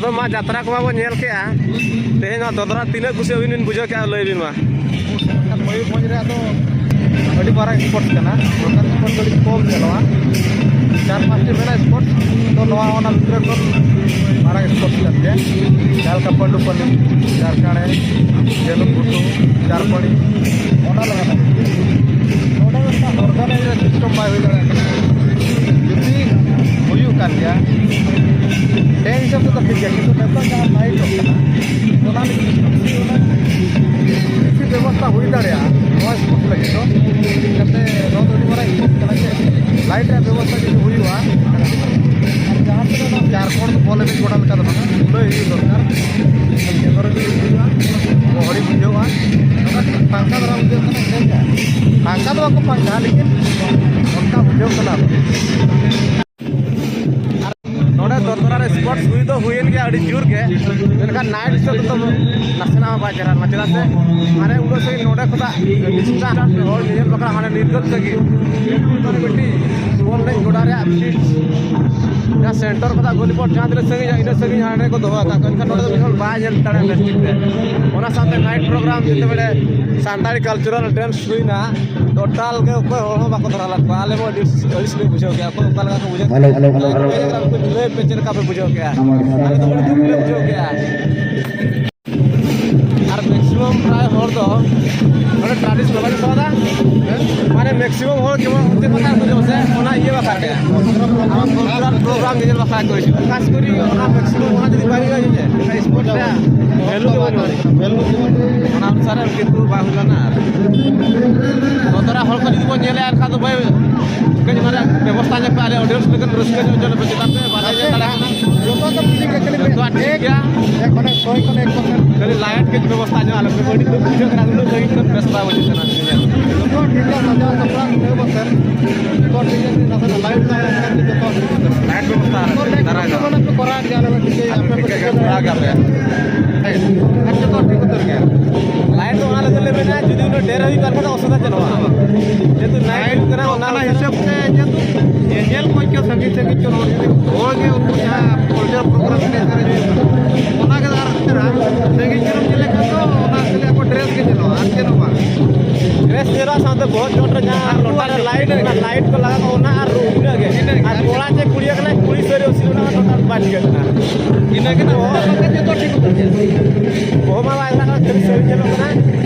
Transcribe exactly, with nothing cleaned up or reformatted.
ᱟᱫᱚ ᱢᱟ, ᱡᱟᱛᱨᱟ ᱠᱚᱢᱟ ᱵᱚᱱ ᱧᱮᱞ ᱠᱮᱜᱼᱟ, ᱛᱮᱦᱮᱧ ᱱᱚᱣᱟ ᱫᱚᱫᱨᱟ ᱛᱤᱱᱟᱹᱜ ᱠᱩᱥᱤ ᱟᱹᱵᱤᱱ ᱵᱤᱱ ᱵᱩᱡᱷᱟᱹᱣ ᱠᱮᱜᱼᱟ, ᱞᱟᱹᱭ ᱵᱤᱱ ᱢᱟ᱾ ᱢᱚᱭᱩᱨᱵᱷᱚᱸᱡᱽ ᱨᱮᱭᱟᱜ ᱫᱚ ᱟᱹᱰᱤ ᱢᱟᱨᱟᱝ ᱥᱯᱳᱨᱴᱥ ᱠᱟᱱᱟ᱾ ᱱᱚᱝᱠᱟᱱ ᱥᱯᱳᱨᱴᱥ ᱟᱹᱰᱤ ᱠᱚᱢ ᱧᱮᱞᱚᱜᱼᱟ᱾ ᱪᱟᱨ ᱯᱟᱸᱪᱴᱤ ᱢᱮᱱᱟᱜᱼᱟ ᱥᱯᱳᱨᱴᱥ, ᱛᱚ ᱱᱚᱣᱟ ᱚᱱᱟ ᱵᱷᱤᱛᱨᱤ ᱠᱷᱚᱱ ᱢᱟᱨᱟᱝ ᱥᱯᱳᱨᱴᱥ ᱠᱟᱱ ᱜᱮᱭᱟ᱾ ᱡᱟᱦᱟᱸ ᱞᱮᱠᱟ ᱯᱟᱹᱰᱩ ᱯᱟᱹᱞᱤ, ᱡᱟᱨᱠᱟᱬᱮ, ᱡᱷᱟᱹᱞᱩᱢ ᱜᱷᱩᱴᱩ, ᱪᱟᱨᱯᱟᱹᱲᱤ, ᱚᱱᱟ ᱞᱮᱠᱟᱱᱟᱜ᱾ ᱱᱚᱰᱮ ᱢᱤᱫᱴᱟᱝ ᱚᱨᱜᱟᱱᱟᱭᱤᱡ ᱥᱤᱥᱴᱮᱢ ᱵᱟᱭ ᱦᱩᱭ ᱫᱟᱲᱮᱭᱟᱜ ᱠᱟᱱᱟ᱾ ᱡᱩᱫᱤ ᱦᱩᱭᱩᱜ ᱠᱟᱱ ᱜᱮᱭᱟ, ᱰᱮ ᱦᱤᱥᱟᱹᱵ ᱛᱮᱫᱚ ᱴᱷᱤᱠ ᱜᱮᱭᱟ, ᱠᱤᱱᱛᱩ ᱱᱤᱛᱚᱜ ᱡᱟᱦᱟᱸ ᱱᱟᱭᱤᱴᱚᱜ ᱠᱟᱱᱟ, ᱚᱱᱟ ᱞᱟᱹᱜᱤᱫ ᱠᱤᱪᱷᱩ ᱵᱮᱵᱚᱥᱛᱷᱟ ᱦᱩᱭ ᱫᱟᱲᱮᱭᱟᱜᱼᱟ ᱱᱚᱣᱟ ᱥᱯᱳᱨᱴᱥ ᱞᱟᱹᱜᱤᱫ ᱫᱚ, ᱡᱟᱛᱮ ᱱᱚᱣᱟ ᱫᱚ ᱟᱹᱰᱤ ᱢᱟᱨᱟᱝ ᱥᱯᱳᱨᱴᱥ ᱠᱟᱱᱟ ᱥᱮ, ᱞᱟᱭᱤᱴ ᱨᱮᱭᱟᱜ ᱵᱮᱵᱚᱥᱛᱷᱟ ᱡᱩᱫᱤ ᱦᱩᱭᱩᱜᱼᱟ, ᱟᱨ ᱡᱟᱦᱟᱸ ᱛᱤᱱᱟᱹᱜ ᱱᱚᱣᱟ ᱡᱷᱟᱲᱠᱷᱚᱸᱰ ᱵᱚᱞ ᱮᱱᱮᱡ ᱜᱚᱰᱟ ᱞᱮᱠᱟ ᱫᱚ ᱵᱟᱝ, ᱠᱷᱩᱞᱟᱹᱣ ᱦᱩᱭᱩᱜ ᱫᱚᱨᱠᱟᱨ᱾ ᱡᱚᱛᱚ ᱨᱮᱜᱮ ᱦᱩᱭᱩᱜᱼᱟ, ᱜᱚᱦᱚᱲᱤ ᱵᱩᱡᱷᱟᱹᱣᱟ, ᱯᱷᱟᱝᱥᱟ ᱫᱷᱟᱨᱟ ᱵᱩᱡᱷᱟᱹᱜ ᱠᱟᱱᱟ, ᱤᱱᱟᱹᱜᱮ᱾ ᱯᱷᱟᱝᱥᱟ ᱫᱚ ᱵᱟᱠᱚ ᱯᱷᱟᱝᱥᱟ, ᱞᱮᱠᱤᱱ ᱚᱱᱠᱟ ᱵᱩᱡᱷᱟᱹᱣ ᱠᱟᱱᱟ᱾ ᱱᱚᱰᱮ ᱫᱚᱨᱫᱚᱨᱟ ᱨᱮ ᱥᱯᱳᱨᱴᱥ ᱦᱩᱭ ᱫᱚ ᱦᱩᱭᱮᱱ ᱜᱮᱭᱟ ᱟᱹᱰᱤ ᱡᱳᱨ ᱜᱮ, ᱢᱮᱱᱠᱷᱟᱱ ᱱᱟᱭᱤᱴ ᱥᱮᱫ ᱫᱚ ᱱᱟᱥᱮᱱᱟᱜ ᱦᱚᱸ ᱵᱟᱭ ᱪᱮᱦᱨᱟ ᱞᱮᱱᱟ, ᱪᱮᱫᱟᱜ ᱥᱮ ᱢᱟᱱᱮ ᱩᱱᱟᱹᱜ ᱥᱟᱺᱜᱤᱧ ᱱᱚᱰᱮ ᱠᱷᱚᱱᱟᱜ ᱰᱤᱥᱴᱮᱱᱥ ᱦᱚᱲ ᱧᱮᱧᱮᱞ ᱵᱟᱠᱷᱨᱟ ᱦᱟᱱᱮ ᱱᱤᱨᱜᱟᱹᱛ ᱥᱟᱺᱜᱤᱧ ᱢᱟᱱᱮ ᱢᱤᱫᱴᱤᱡ ᱵᱚᱞ ᱮᱱᱮᱡ ᱜᱚᱰᱟ ᱨᱮᱭᱟᱜ ᱯᱤᱪ ᱡᱟᱦᱟᱸ ᱥᱮᱱᱴᱟᱨ ᱠᱷᱚᱱᱟᱜ ᱜᱚᱞᱤ ᱵᱚᱞ ᱡᱟᱦᱟᱸ ᱛᱤᱱᱟᱹᱜ ᱥᱟᱺᱜᱤᱧᱟ ᱤᱱᱟᱹᱜ ᱥᱟᱺᱜᱤᱧ ᱦᱟᱸᱰᱮ ᱠᱚ ᱫᱚᱦᱚ ᱟᱠᱟᱫ ᱠᱚᱣᱟ, ᱮᱱᱠᱷᱟᱱ ᱱᱚᱰᱮ ᱫᱚ ᱢᱤᱫ ᱦᱚᱲ ᱵᱟᱭ ᱧᱮᱞ ᱫᱟᱲᱮᱭᱟᱜᱼᱟ ᱵᱮᱥ ᱴᱷᱤᱠ ᱛᱮ᱾ ᱚᱱᱟ ᱥᱟᱶᱛᱮ ᱱᱟᱭᱤᱴ ᱯᱨᱳᱜᱨᱟᱢ ᱡᱮᱛᱮ ᱵᱮᱲᱮ ᱥᱟᱱᱛᱟᱲᱤ ᱠᱟᱞᱪᱟᱨᱟᱞ ᱰᱮᱱᱥ ᱦᱩᱭᱱᱟ, ᱴᱳᱴᱟᱞ ᱜᱮ ᱚᱠᱚᱭ ᱦᱚᱲ ᱦᱚᱸ ᱵᱟᱠᱚ ᱫᱷᱚᱨᱟ ᱞᱮᱫ ᱠᱚᱣᱟ᱾ ᱟᱞᱮ ᱦᱚᱸ ᱟᱹᱰᱤ ᱟᱹᱲᱤᱥ ᱞᱮ ᱵᱩᱡᱷᱟᱹᱣ ᱠᱮᱜᱼᱟ᱾ ᱚᱠᱚᱭ ᱚᱠᱟ ᱞᱮᱠᱟ ᱠᱚ ᱵᱩᱡᱷᱟᱹᱣ ᱠᱮᱜᱼᱟ? Hello, hello, hello. ᱞᱟᱹᱭ ᱯᱮ, ᱪᱮᱫ ᱞᱮᱠᱟ ᱯᱮ ᱵᱩᱡᱷᱟᱹᱣ ᱠᱮᱜᱼᱟ? ᱟᱞᱮ ᱫᱚ ᱟᱹᱰᱤ ᱫᱩᱠ ᱞᱮ ᱵᱩᱡᱷᱟᱹᱣ ᱠᱮᱜᱼᱟ᱾ ᱟᱨ ᱢᱮᱠᱥᱤᱢᱟᱢ ᱯᱨᱟᱭ ᱦᱚᱲ ᱫᱚ ᱱᱚᱰᱮ ᱴᱨᱟᱰᱤᱥᱚᱱᱟᱞ ᱵᱟᱠᱚ ᱦᱟᱛᱟᱣ ᱮᱫᱟ᱾ ᱢᱟᱱᱮ ᱢᱮᱠᱥᱤᱢᱟᱢ ᱦᱚᱲ ᱡᱮᱢᱚᱱ ᱚᱱᱛᱮ ᱠᱚ ᱛᱟᱦᱮᱸ ᱠᱚ ᱡᱮᱢᱚᱱ ᱥᱮ ᱚᱱᱟ ᱤᱭᱟᱹ ᱵᱟᱠᱷᱨᱟ ᱜᱮ᱾ ᱟᱢᱟᱜ ᱠᱟᱞᱪᱟᱨᱟᱞ ᱯᱨᱳᱜᱨᱟᱢ ᱧᱮᱧᱮᱞ ᱵᱟᱠᱷᱨᱟ ᱠᱚ ᱦᱤᱡᱩᱜᱼᱟ᱾ ᱠᱷᱟᱥ ᱠᱚᱨᱮ ᱚᱱᱟ ᱢᱮᱠᱥᱤᱢᱟᱢ ᱚᱱᱟ ᱡᱩᱫᱤ ᱵᱟᱭ ᱦᱩᱭᱩᱜᱼᱟ, ᱡᱮ ᱮᱱᱠᱷᱟᱱ ᱥᱯᱳᱨᱴᱥ ᱨᱮᱭᱟᱜ ᱵᱷᱮᱞᱩ ᱜᱮ ᱵᱟᱹᱱᱩᱜᱼᱟ᱾ ᱚᱱᱟ ᱚᱱᱩᱥᱟᱨᱮ ᱠᱤᱱᱛᱩ ᱵᱟᱝ ᱦᱩᱭ ᱞᱮᱱᱟ᱾ ᱟᱨ ᱛᱚᱛᱚᱨᱟ ᱦᱚᱲ ᱠᱚ ᱡᱩᱫᱤ ᱵᱚᱱ ᱧᱮᱞᱮᱜᱼᱟ, ᱮᱱᱠᱷᱟᱱ ᱫᱚ ᱵᱷᱟᱹᱭ, ᱠᱟᱹᱡ ᱚᱱᱟ ᱨᱮᱭᱟᱜ ᱵᱮᱵᱚᱥᱛᱷᱟ ᱧᱚᱜ ᱯᱮ, ᱟᱞᱮ ᱚᱰᱤᱭᱮᱱᱥ ᱞᱟᱹᱜᱤᱫ ᱨᱟᱹᱥᱠᱟᱹ ᱧᱚᱜ ᱦᱚᱪᱚ ᱞᱮᱯᱮ, ᱪᱮᱫᱟᱜ ᱥᱮ ᱵᱟᱞᱮ ᱧᱮᱞ ᱫᱟᱲᱮᱭᱟᱜ ᱠᱟᱱᱟ᱾ ᱡᱚᱛᱚ ᱫᱚ ᱴᱷᱤᱠ ᱜᱮᱭᱟ, ᱠᱷᱟᱹᱞᱤ ᱡᱚᱛᱚᱣᱟᱜ ᱴᱷᱤᱠ ᱜᱮᱭᱟ᱾ ᱮᱠ, ᱢᱟᱱᱮ ᱥᱚᱭ ᱠᱷᱚᱱ ᱮᱠ ᱯᱟᱨᱥᱮᱱᱴ᱾ ᱠᱷᱟᱹᱞᱤ ᱞᱟᱭᱤᱴ ᱠᱟᱹᱡ ᱵᱮᱵᱚᱥᱛᱷᱟ ᱧᱚᱜ ᱟᱞᱮ ᱯᱮ, ᱟᱹᱰᱤ ᱫᱩᱠ ᱵᱩᱡᱷᱟᱹᱜ ᱠᱟᱱᱟ, ᱩᱱᱟᱹᱜ ᱥᱟᱺᱜᱤᱧ ᱠᱷᱚᱱ ᱵᱮᱥ ᱵᱟᱭ ᱵᱩᱡᱷᱟᱹᱜ ᱠᱟᱱᱟ᱾ ᱡᱚᱛᱚ ᱴᱷᱤᱠ ᱜᱮᱭᱟ, ᱥᱟᱡᱟᱣ ᱥᱟᱯᱲᱟᱣ ᱦᱩᱭᱩᱜ ᱵᱟᱥᱮ᱾ ᱡᱚᱛᱚ ᱴᱷᱤᱠ ᱜᱮᱭᱟ, ᱱᱟᱥᱮᱱᱟᱜ ᱞᱟᱭᱤᱴ ᱞᱟᱭᱤᱴ ᱠᱷᱟᱱ ᱡᱚᱛᱚ ᱴᱷᱤᱠ ᱩᱛᱟᱹᱨᱚᱜᱼᱟ᱾ ᱞᱟᱭᱤᱴ ᱵᱮᱵᱚᱥᱛᱷᱟ ᱟᱨ ᱫᱟᱨᱟᱭ ᱠᱟᱱᱟ᱾ ᱢᱟᱱᱮ ᱯᱮ ᱠᱚᱨᱟᱣ ᱜᱮᱭᱟ, ᱟᱞᱮ ᱴᱷᱤᱠ ᱜᱮᱭᱟ, ᱟᱯᱮ ᱯᱮ ᱴᱷᱤᱠ ᱜᱮᱭᱟ, ᱠᱚᱨᱟᱣ ᱜᱮᱭᱟ ᱯᱮ᱾ ᱟᱨ ᱡᱚᱛᱚ ᱴᱷᱤᱠ ᱩᱛᱟᱹᱨ ᱜᱮᱭᱟ᱾ ᱞᱟᱭᱤᱴ ᱫᱚ ᱚᱱᱟ ᱞᱟᱹᱜᱤᱫ ᱞᱮ ᱢᱮᱱᱟ, ᱡᱩᱫᱤ ᱩᱱᱟᱹᱜ ᱰᱷᱮᱨ ᱦᱩᱭᱩᱜ ᱠᱟᱱ ᱠᱷᱟᱱ ᱫᱚ ᱚᱥᱩᱵᱤᱫᱷᱟ ᱪᱮᱫ ᱦᱚᱸ ᱵᱟᱝ᱾ ᱡᱮᱦᱮᱛᱩ ᱱᱟᱭᱤᱴ ᱦᱩᱭᱩᱜ ᱠᱟᱱᱟ, ᱚᱱᱟ ᱚᱱᱟ ᱦᱤᱥᱟᱹᱵ ᱛᱮ ᱡᱮᱦᱮᱛᱩ ᱡᱮ ᱧᱮᱞ ᱠᱚ ᱟᱹᱭᱠᱟᱹᱣ, ᱥᱟᱺᱜᱤᱧ ᱥᱟᱺᱜᱤᱧ ᱠᱷᱚᱱ ᱦᱚᱲ ᱡᱩᱫᱤ ᱦᱚᱲ ᱜᱮ ᱩᱱᱠᱩ ᱡᱟᱦᱟᱸ cultural program ᱮᱱᱮᱡ ᱥᱮᱨᱮᱧ ᱦᱩᱭᱩᱜ ᱠᱟᱱᱟ, ᱚᱱᱟ ᱜᱮ ᱟᱨ ᱪᱮᱫ ᱦᱚᱸ᱾ ᱥᱟᱺᱜᱤᱧ ᱠᱷᱚᱱ ᱧᱮᱞ ᱞᱮᱠᱷᱟᱱ ᱫᱚ ᱚᱱᱟ ᱠᱷᱟᱹᱞᱤ ᱟᱠᱚ dress ᱜᱮ ᱧᱮᱞᱚᱜᱼᱟ, ᱟᱨ ᱪᱮᱫ ᱦᱚᱸ ᱵᱟᱝ᱾ Dress ᱧᱮᱞᱚᱜᱼᱟ, ᱥᱟᱶᱛᱮ ᱵᱚᱦᱚᱜ ᱪᱚᱴ ᱨᱮ ᱡᱟᱦᱟᱸ ᱟᱨ ᱞᱚᱴᱟ ᱨᱮ ᱩᱱᱠᱩᱣᱟᱜ light, ᱤᱱᱟᱹ ᱚᱱᱟ ᱜᱮ᱾ Light ᱠᱚ ᱞᱟᱜᱟᱣ ᱠᱟᱜᱼᱟ, ᱚᱱᱟ ᱟᱨ ᱨᱩ ᱤᱱᱟᱹ ᱜᱮ᱾ ᱤᱱᱟᱹ ᱜᱮ᱾ ᱟᱨ ᱠᱚᱲᱟ ᱪᱮ ᱠᱩᱲᱤ ᱠᱟᱱᱟᱭ, ᱠᱩᱲᱤ ᱥᱟᱹᱨᱤ ᱚᱥᱤ ᱚᱱᱟ ᱦᱚᱸ total ᱵᱟᱭ ᱴᱷᱤᱠᱟᱹᱜ ᱠᱟᱱᱟ᱾ ᱤᱱᱟᱹ ᱜᱮ ᱱᱟᱦᱟᱜ ᱡᱚᱛᱚ ᱴᱷᱤᱠ ᱩᱛᱟᱹᱨ ᱜᱮᱭᱟ᱾ ᱵᱚᱦᱚᱜ ᱢᱟ ᱵᱟᱭ ᱞᱟᱜᱟᱣ, ᱠᱷᱟᱹᱞᱤ ᱥᱟᱹᱨᱤ ᱧᱮᱞᱚᱜ ᱠᱟᱱᱟ᱾